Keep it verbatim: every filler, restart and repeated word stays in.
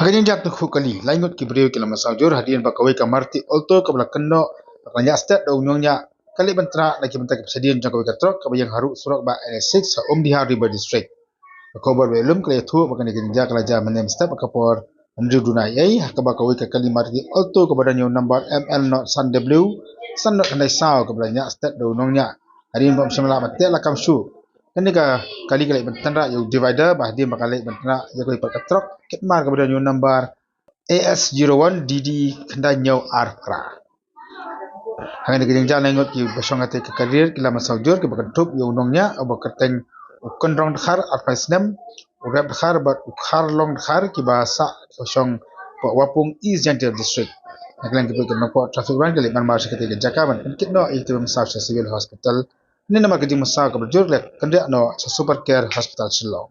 Ka jingjia tyngkhuh kali, lai ngut ki briew ki la mynsaw jur hadien ba kawei ka Maruti Alto kaba la kynnoh ba ka la ñiah stet da u nongñiah ka leit ban trah na ki bynta ki shadien jong kawei ka trok kaba ïeng ha ruh surok ba N H six ha Umdihar, Ri Bhoi District. Ka khubor ba ïalum ka la ïathuh ba kane ka jingjia ka la jia mynne mynstep ha ka por hynriew duna eiei, ha kaba kawei ka kali Maruti Alto kaba don ïa u number M L not san W san not khyndai saw kaba la ñiah stet da u nongñiah hadien ba ym shym la lah ban teh lakam shuh. Kane ka kali ka leit ban tynrah ïa u divider, ba hadien ba ka leit ban tynrah ïa kawei pat ka trok kit mar kaba don ïa u number A S zero one D D khyndai hynñiew ar phra. Hangne ka jingjia, lai ngut kiba shong ha katei ka career ki la mynsaw jur, kiba kynthup ïa u nongñiah uba kyrteng u Kynrong Dkhar, arphew snem, u Rep Dkhar bad u Kharlong Dkhar, kiba sah, kiba shong ha Wapung, East Jaintia District. Na ka liang ki pulit ki nongpop traffic ban ki leit ban marshal katei ka jaka ban pynkit noh ïa kitei ba mynsaw sha Civil Hospital. Hangne namar ka jingmynsaw kaba jur, la kynriah noh sha Super Care Hospital Shillong.